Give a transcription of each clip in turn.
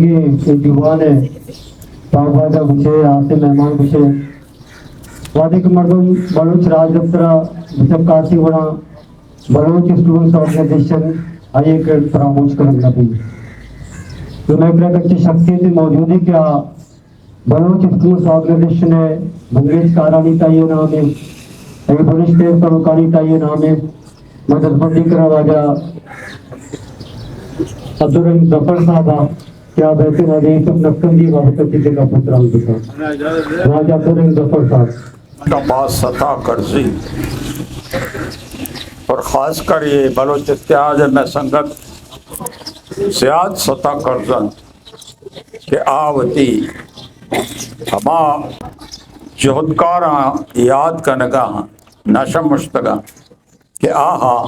کہ اے دیوان ءَ پاک باجا گوشے، آسے مہمان گوشے، وہدے کہ مردم بلوچ راج دپتر ءَ بچکاسی وڑا بلوچ اسٹوڈنٹس آرگنائزیشن آئی ءِ کرد فراموش کنگ نہ بیت۔ تو مئے کرا اچیں شخصیتے موجود ایں کہ آ بلوچ اسٹوڈنٹس آرگنائزیشن ءِ بنگیج کارانی تہا آئی ءِ نام ایں، اے بنشت ءِ سروکانی تہا آئی ءِ نام ایں۔ من دزبندی کناں واجہ عبدالرحیم ظفر صاحب ءَ کہ آ بہترین آدمی سب نقصان دی بابت ءَ چیزیں گپ ءُ تران بکن۔ واجہ عبدالرحیم ظفر صاحب۔ باز ستا کرزی اور خاص کر یہ بلوچ اتحاد میں سنگت زیاد ستا کرزن کہ آ وتی ہما جہدکاراں یاد کنگا نہ شمشتگا کہ آہاں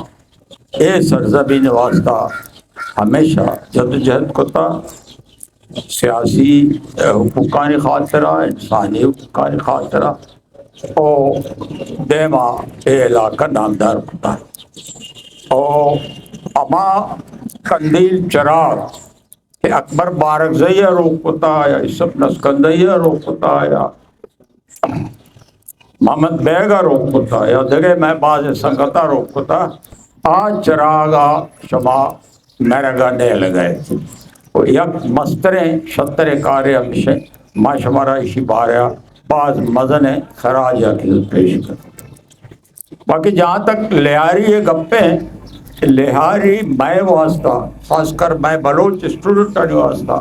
اے سرزمین واسطہ ہمیشہ جدوجہد کتا، سیاسی حقوقانی خاطرہ، انسانی حقوقانی خاطرہ، او دیما اے علاقہ نامدار کتا۔ او ہما قندیل چراغ کہ اکبر بارکزئی ءَ روک کتا یا یوسف نسکندئی ءَ روک کتا یا محمد بیگ ءَ روک کتا یا دگہ مئے باز سنگت ءَ روک کتا، آ چراگ ءَ شما مرگ ءَ نیلگ ءَ ات۔ و یک مستریں شتریں کارے ہمیش انت، ما شمارا ایشی بارہ ءَ باز مزنیں خراج عقیدت پیش کنیں۔ باقی جہاں تک لیاری ءِ گپ ایں، لیاری مئے واسطہ، خاص کر مئے بلوچ اسٹوڈنٹانی واسطہ،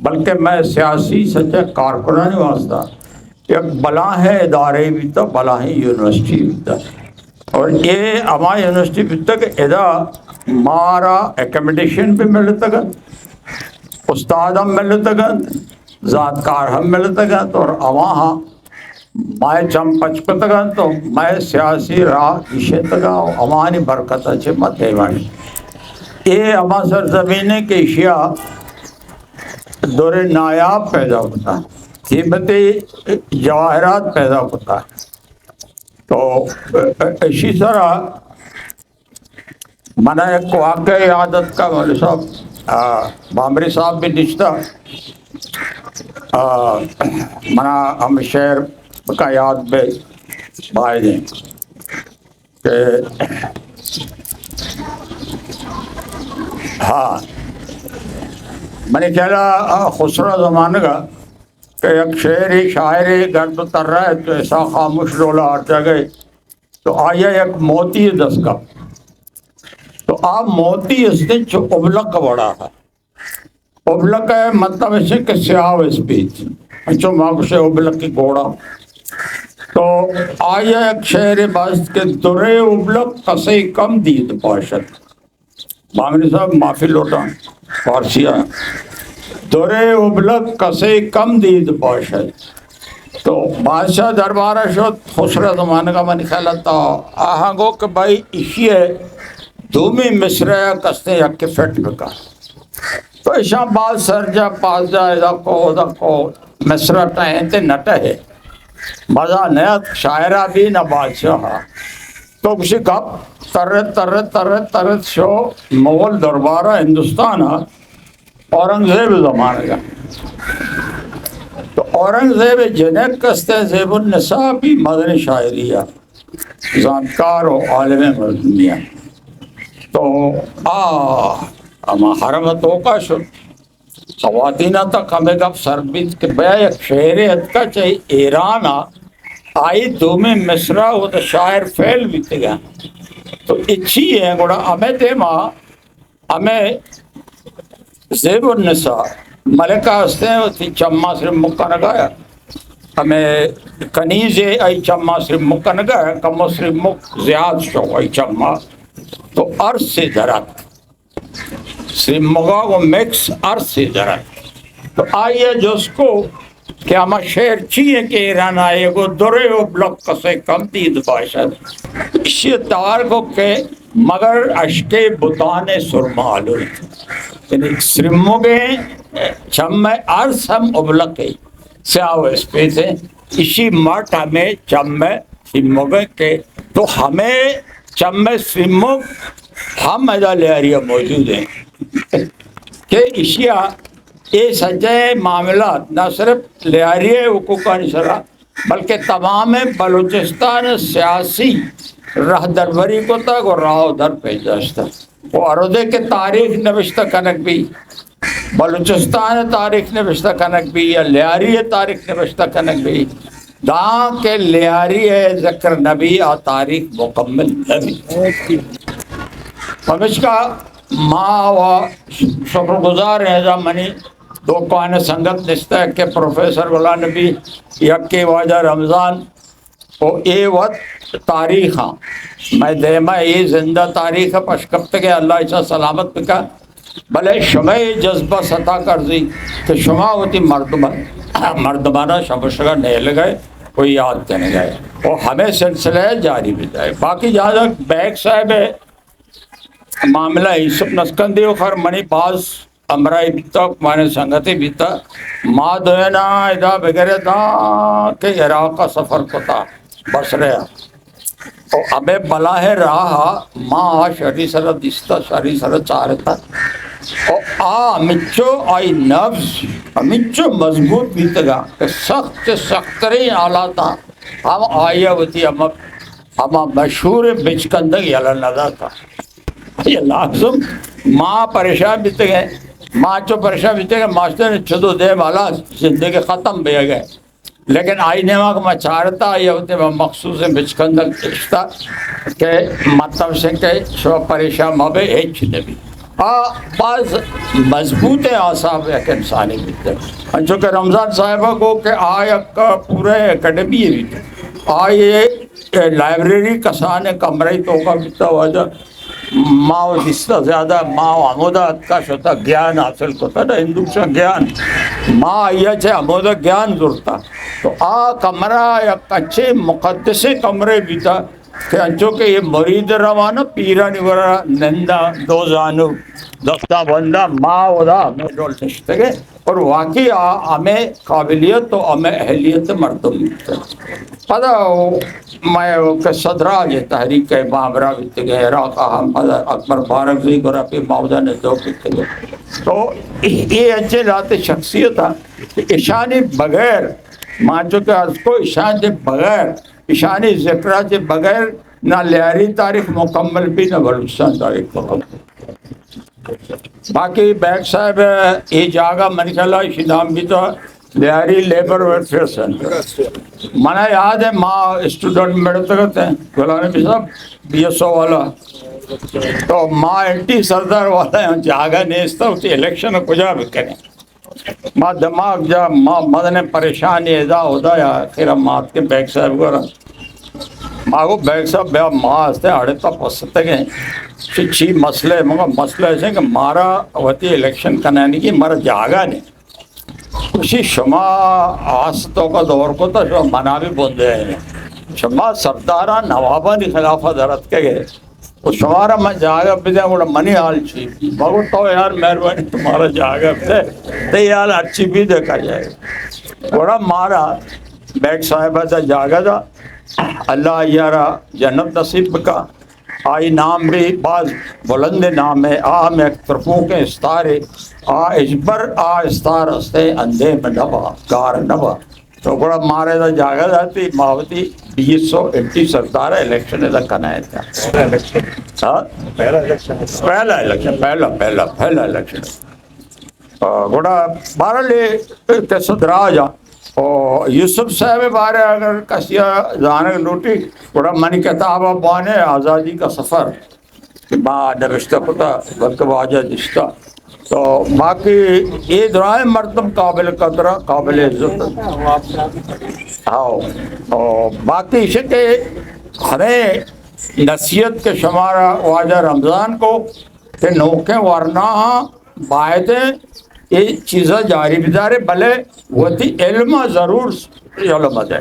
بلکہ مئے سیاسی سچیں کارکنانی واسطہ یک بلاہیں ادارے بیتا، بلاہیں یونیورسٹی بیتا۔ اور اے ہما یونیورسٹی بیتا کہ ادا مارا اکوموڈیشن بھی ملتگ ات، استاد ہم ملتگ ات، زانتکار ہم ملتگ ات اور آواں مئے چم پچ کتگ انت و مئے سیاسی راہ گیشینتگ ء و ہمانی برکت ء چہ ما دیوان۔ اے ہما سرزمین انت کہ ایشی ء در نایاب پیدا کتا، قیمتی جواہرات پیدا کتا۔ تو ایشی سرا منا یک واقعہ یاد اتکا، مولوی صاحب، آ، بامری صاحب بھی نشتا، آ، منا ہم شعر کا یاد بے بائدیں کہ، ہاں، منی خیالا، آ، خسرو زمانگا کہ یک شعرے، شاعرے گرد و ترا تو ایسا خاموش ڈولا ہر جگہ تو آئی ء یک موتی دست کپت۔ تو آ موتی استیں چو ابلک وڑا ات۔ ابلک ء مطلب اش کہ سیاہ و اسپیت، انچو ما گوشے ابلک گوڑا۔ تو آئی ء یک شعرے بست کہ درے ابلک کسے کم دید باشد۔ بامری صاحب، معافی لوٹاں، فارسی ء، درے ابلک کسے کم دید باشد۔ تو بادشاہ دربار ء شت، خسرو زمانگ ء منی خیال ء تا آہاں گو کہ بھائی ایشی ء دومی مصرع ء کستیں یکے فٹ بکن۔ تو ایشاں باز سرجا پازدہ ادا کو، ادا کو، مصرع ٹہینتے نہ ٹہے۔ مزہ نہ ات، شاعرہ بھی نہ بادشاہ۔ تو گوشی گپ ترت، ترت، ترت، ترت شو مغل دربارہ ہندوستان ء اورنگزیب زمانگ ء۔ تو اورنگزیب جنک است ء زیب النساء بھی مزن شاعری ء زانتکار و عالم مردمی ء۔ تو آ ہما حرم ء توکا شد۔ خواتین ء تک ہمے گپ سر بیت کہ بیا یک شعرے اتکا چہ ایران ء، آئی دومی مصرع و تو شاعر فیل بیتگا۔ تو اچی ہے گڑا ہمے دیما ہمے زیب النساء ملکہ ہستیں وتی چماں سرمک کنگا، ہمے کنیزے آئی چماں سرمک کنگا، کمو سرمک زیاد شو آئی چماں، تو ارسے درات۔ سرمگا و مکس ارسے درات۔ تو آئی ء جست کو کہ ہما شعر چی ہے کہ ایران آئے گو درے و بلک کسے کم دید باشد۔ اشی توار کو کہ مگر اشکے بتان سرمالو۔ یعنی سرمگیں چم ارس ہم ابلک ہے۔ سیاہ و اسپیت ہیں، اشی مٹ ہمیں چم سیمگ ہیں کہ تو ہمیں چم سیمگ ہم ادا لیاریا موجود ہیں کہ اشیا اے سجہیں معاملات نہ صرف لیاری ءِ حقوقانی سرا، بلکہ تمامیں بلوچستان ءِ سیاسی راہ دربری کتگ و راہ و در پیش داشتگ۔ و ہر وھدے کہ تاریخ نبشتہ کنگ بی، بلوچستان ءِ تاریخ نبشتہ کنگ بی یا لیاری ءِ تاریخ نبشتہ کنگ بی، داں کہ لیاری ءِ ذکر نبی، آ تاریخ مکمل نبی۔ پمشکا ما و شکر گزار ایں، ادا منی دو کوہن سنگت نشتہ کہ پروفیسر غلام نبی، یکے واجہ رمضان، و اے وت تاریخاں مئے دیما اے زندہ تاریخ ءَ پش کپتگ ءَ، اللہ ایشاں سلامت بکا۔ بلے شمئے جذبہ ستا کرزی کہ شما وتی مردم، مردمانا شمشگا نیلگ ءَ و یاد کنگ ءَ و ہمے سلسلہ ءَ جاری بدئے۔ باقی جہاں تک بیگ صاحب ءِ معاملہ یوسف نسکندی و خر منی باز ہمراہی بیتا، مانے سنگتے بیتا۔ ما دوئیناں ادا بگرے داں کہ عراق ءَ سفر کتا، بصرہ ءَ۔ او ہمے بلاہ راہ ءَ ما آ شری سرا دیستا، شری سرا چارتا۔ او آ ہمچو آئی نبض ہمچو مضبوط بیتگا کہ سخت چہ سخت ترین حالاتاں ہم آئی ءَ وتی ہما، ہما مشہور بچکندگ یلہ نہ داتا۔ یہ لازم ما پریشان بیتگیں، ما چو پریشان بیتگیں، ماسٹر چدو دیم حالات زندگی ختم بیگئے۔ لیکن آئی نیما کہ ما چارتا، آئی وتی ما مخصوص بچکندگ اشتا کہ مطلب سے کہ شما پریشان مبے، ہچ نبی۔ آ باز مضبوط اعصاب یک انسانی بیتگ۔ انچو کہ رمضان صاحب کو کہ آ یک پورے اکیڈمی بیتگ۔ آ یہ لائبریری کسان کمرے توکا بیتا واجہ۔ ما و دیستا زیادہ، ما و ہمودا اتکا شتا گیان حاصل کتا، نہ ہندوکشاں گیان۔ ما آئیا چہ ہمودا گیان زرتا۔ تو آ کمرہ یک اچھے مقدسیں کمرے بیتا کہ انچو کہ یہ مرید روانہ پیرانی گورا نندا دو زانو دستا بندا ما ودا ہمیں ڈول نشتگے۔ اور واقعی آ ہمیں قابلیت و ہمیں اہلیت مردم بیتا۔ پدا او مئے او کہ صدراج تحریک ء بامرا بیتگیں، عراق ء ہم پدا اکبر بارکزئی گورا پہ ماودا نزوک بیتگیں۔ تو اے، اے انچیں لہتے شخصیت ء کہ اشانی بغیر، ما چو کہ عرض کو، اشان چہ بغیر، اشانی ذکر ء چہ بغیر نہ لیاری تاریخ مکمل بی، نہ بلوچستان تاریخ مکمل۔ باقی بیگ صاحب، اے جاگہ منی خیال ء ایشی نام بیتا لیاری لیبر ویلفیئر سینٹر۔ منا یاد ہے، ما اسٹوڈنٹ مڑتگ ات، غلام نبی صاحب، بی ایس او والا، تو ما اینٹی سردار والا ہیں، جاگہ نیستا، اسی الیکشن کجا بکنیں؟ ما دماغ جا، ما مدن پریشانی ادا ادا یا آخر ما اتکیں بیگ صاحب گورا۔ ما گو، بیگ صاحب، بیا ما ہستیں اڑے تا پستگیں۔ چی، چی مسئلہ ہے؟ مگا مسئلہ ایسے کہ مارا وتی الیکشن کنانی کی مارا جاگہ نہیں۔ کچھ شما آس تو کا دور کو تا، شما منا بھی بندے ہیں۔ شما سرداران نوابانی خلاف درت کے گئے۔ و شمارا من جاگہ بدیں، گڑا منی حال چی؟ ما گو، تو یار مہربانی، تمہارا جاگہ بدے، تئی حال ہرچی بھی دیکھا جائے۔ گڑا مارا بیگ صاحب ء جاگہ دا، اللہ آئی ء را جنت نصیب بکا۔ آئی نام بھی باز بلند نام ہے، آ ہم یک ترپوکیں استارے، آ ہچبر آ استار ہستے اندیم نبا، گار نبا۔ تو گڑا مارا ادا جاگہ داتی، ما وتی بی ایس او اینٹی سردار الیکشن ادا کنائے تھا۔ الیکشن۔ ہاں؟ پہلا الیکشن ہے۔ پہلا الیکشن، پہلا، پہلا، پہلا الیکشن۔ آ، گڑا بہرحال اے قصہ دراج آ۔ او یوسف صاحب بارے اگر کسی زانگ لوٹی، گڑا منی کتاب بوانے، آزادی کا سفر۔ کہ ما نبشتہ کتا، بلکہ واجہ نشتہ۔ تو باقی اے درائیں مردم قابل قدر، قابل عزت۔ ہاؤ۔ او باقی ایش کہ ہمیں نصیحت کہ شمارا واجہ رمضان کو کہ نوکیں ورناہاں باید اے چیزا جاری بدارے، بلے وتی علم ء ضرور علم دے۔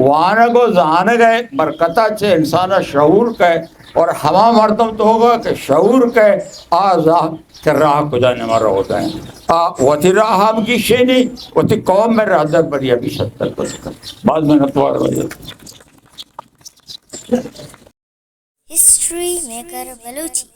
وانگ و زانگ ء برکت ء چہ انسان ء شعور کئے اور ہما مردم تو ہوگا کہ شعور کئے آ زاہ کہ راہ کجا نما روگ ء آ وتی راہ ہم گیشینی، وتی قوم میں راہ در بڑی ابھی ستر کچھ کر۔ باز منت وار وجہ۔ ہسٹری میکر بلوچی۔